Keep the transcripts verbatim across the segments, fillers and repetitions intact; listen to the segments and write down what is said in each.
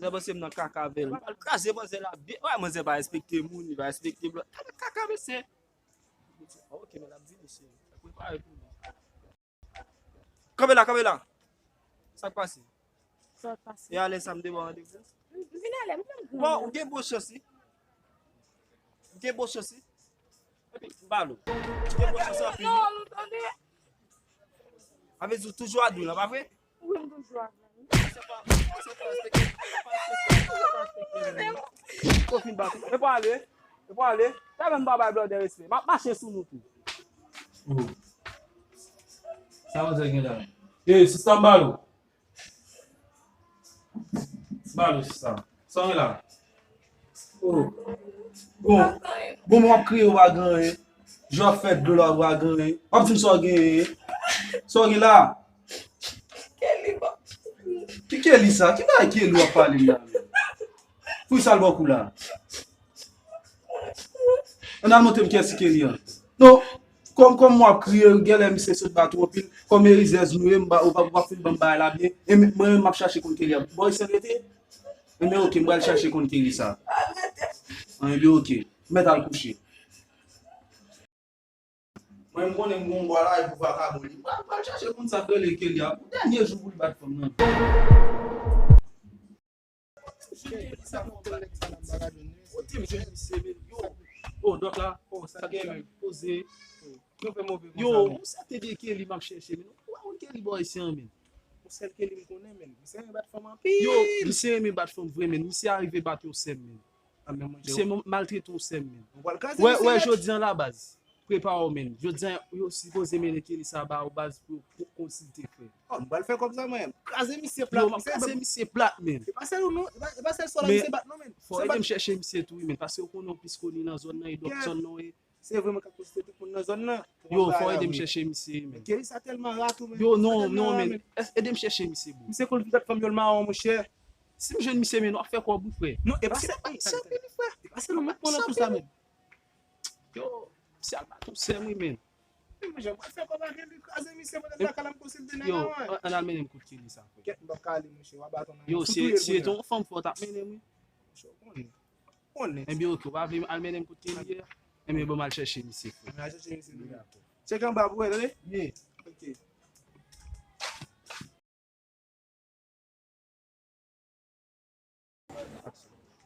Sa panse m nan kaka avè l. M pral kraze manzè la byen. Wè, manzè pa respekte moun, li pa respekte lòt. Talè kaka, mesye. Ok, men l ap vini, cheri. Prepare pou li. Kanpe la, kanpe la. Sa k pase? Sa k pase? E alè sa m te ba w randevou? M vin alè, m menm gran. Bon, ou gen bon chans, wi. Ou gen bon chans, wi. Epi, m ba l ou. Ou gen bon chans anpil, wi. Non, nou tande. Sa vle di ou toujou a dou la, pa vre? Wi, m toujou a dou. Kòpin bat ou. E pou ale. E pou ale. Sa menm pa bay blòdè respè. M ap mache sou nou tou. Oh. Sa manzè gen la? Ey, sista, m ba l ou. M ba l ou, sista. Sa w gen la? Oh. Bon. Bon, mwen ap kriye, ou pa gen anyen. Jan w ap fè dlo la, ou pa gen anyen. W ap di m sa w gen. Sa w gen la? Kelly, bon. Ki Kelly sa? Ki bagay Kelly w ap pale m la? Pou sa l ba w kou la? Ann al montre m kiyès ki Kelly an. Non, kòm, kòm mwen ap kriye, genlè misye sot bat ou anpil. Kòm e rizèz nou ye, m ba, ou pa, ou pa fin ban m bagay la byen. E mwen, mwen menm m ap chache konn Kelly a. Bòy, se rete? Enben, ok, m pral chache konn Kelly sa. Enben, ok. Mèt al kouche. Mwen, m konnen m gon bwa la, e pou vakabon li. M pral, m pral chache konn sa k rele Kelly a. Pou dènye jou pou li bat fanm nan. Kote m jwenn misye, men? Yo. Oh, dòk la. Oh, sa gen, men? Poze. Yo, ou sèten de Kelly m ap chèche, men. Ou pa konn Kelly bò isi an, men? Yon sèl Kelly m konnen, men. Misye renmen bat fanm anpil. Yo, misye renmen bat fanm vre, men. Misye arive bat yon sè m, men. Misye maltrete yon sè m, men. Wè, wè, jodi an la, baz. Prepare w, men. Jodi an, yo sipoze mennen Kelly sa ba ou, baz, pou, pou konsilte, frè. Oh, m pral fè kòb sa, mwen. Kraze misye plat. Yo, m ap kraze misye plat, men. E pa sèl ou, non. E pa, e pa sèl sòl la misye bat, non, men. Fò ede m chèche misye tou, wi, men. Paske ou konnen w plis koni nan zòn nan, e dòk zòn nan, wi. Se vre, mwen ka konsilte tout moun nan zòn nan. Yo, fò ede m chèche misye, men. Kelly sa tèlman rat, wi, men. Yo, non, non, men. Ede m chèche misye, bro. Misye konn vin bat fanm yo l mawon, monchè. Si m jwenn misye, men, w ap fè kòb, wi, frè. Non, e pa sèl, se anpil, wi, frè. E pa sèl ou, mwen pran nan tou sa, men. Yo, misye al bat yon sè m, wi, men. Men, monchè, mwen fè kòb avè li, kraze misye, mwen lakay la, m konsilte nèg la, wi. Yo, ann al mennen m kot Kelly sa, frè. Kèt, m p ap ka ale, monchè, w a baton nan. Yo, si, si e yon fanm fò, w t ap mennen m, wi. Monchè, w konnen. Konnen. Enben, ok, ou pa vle al mennen m kot Kelly ye? Enben, bon, m al chèche misye, frè. Ann al chèche misye, wi. Chèke anba pou wè, tande? Ye. Ok.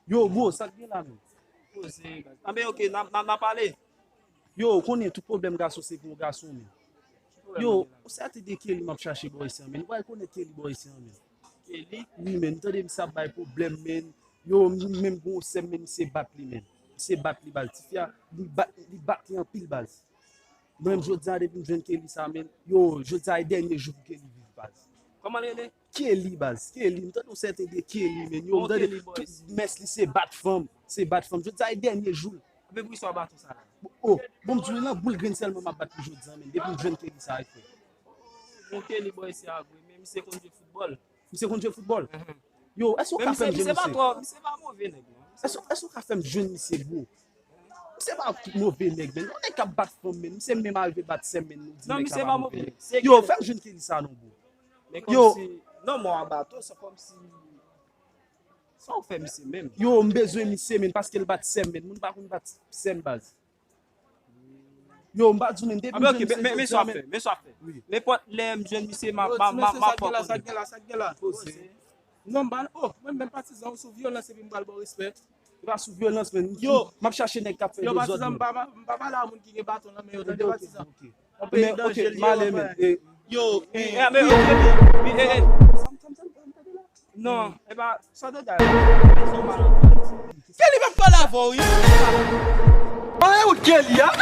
Yo, bro, sa k gen la, menm? Anben, ok, n a, n a, n a pale. Yo, ou konnen tout pwoblèm gason se pou yon gason, menm. Yo, ou sèten de Kelly m ap chache bò isi an, menm. Ou pa rekonèt Kelly bò isi an, menm. Kelly? Wi, menm. M tande misye ap bay pwoblèm, menm. Yo, menm gon sè m, menm, misye bat li, menm. Misye bat li, baz. Tifi a, li bat, li bat li anpil, baz. Mwen menm, jodi a, depi m jwenn Kelly sa, menm. Yo, jodi a, e dènye jou pou Kelly viv, baz. Kòman l rele? Kelly, baz. Kelly, m tande yon sèten de Kelly, menm. Yo, m tande tout mès li se bat fanm, se bat fanm. Jodi a, e dènye jou l. Enben, poukisa w bat yon sa la? Oh, bon, m di w, nan boul grenn sèlman m ap bat pou jodi a, menm. Depi m jwenn Kelly sa, frè. Bon, Kelly bò isi a vre, men misye konn jwe foutbòl. Misye konn jwe foutbòl? Yo, èske w ka fè m jwenn misye? Misye pa twò, misye pa move nèg, non. Èske, èske w ka fè m jwenn misye, bro? Misye pa move nèg, menm. Yon nèg k ap bat fanm, menm. Misye menm arive bat sè m, menm. Nou di nèg sa pa move nèg. Yo, fè m jwenn Kelly sa non, bro. Yo. Non, mwen ap bat ou, se kòmsi. Sa w fè misye menm? Yo, m bezwen misye, menm, paske l bat sè m, menm. Moun pa konn bat sè m, baz. Yo, m pa di w menm, depi m jwenn misye jodi a, men sa w ap fè, men sa w ap fè. Nenpòt lè m jwenn misye, m ap, m ap, m ap, m ap fè w konnen. Sa k gen la, sa k gen la, sa k gen la? Poze. Non, m pa, oh, mwen menm patizan ou sou vyolans epi m pral ba w respè. E pa sou vyolans, menm. Yo, m ap chache nèg k ap fè dezòd, menm. Yo, patizan, m pa, m pa pale a moun ki gen baton nan men yo, tande, patizan. Yon peyi danje li ye, w ap wè. Yo, eh, eh, eh, eh, eh, eh. Non, e pa, sa w te di a. Kelly p ap pale avè w, wi. An, e ou Kelly a?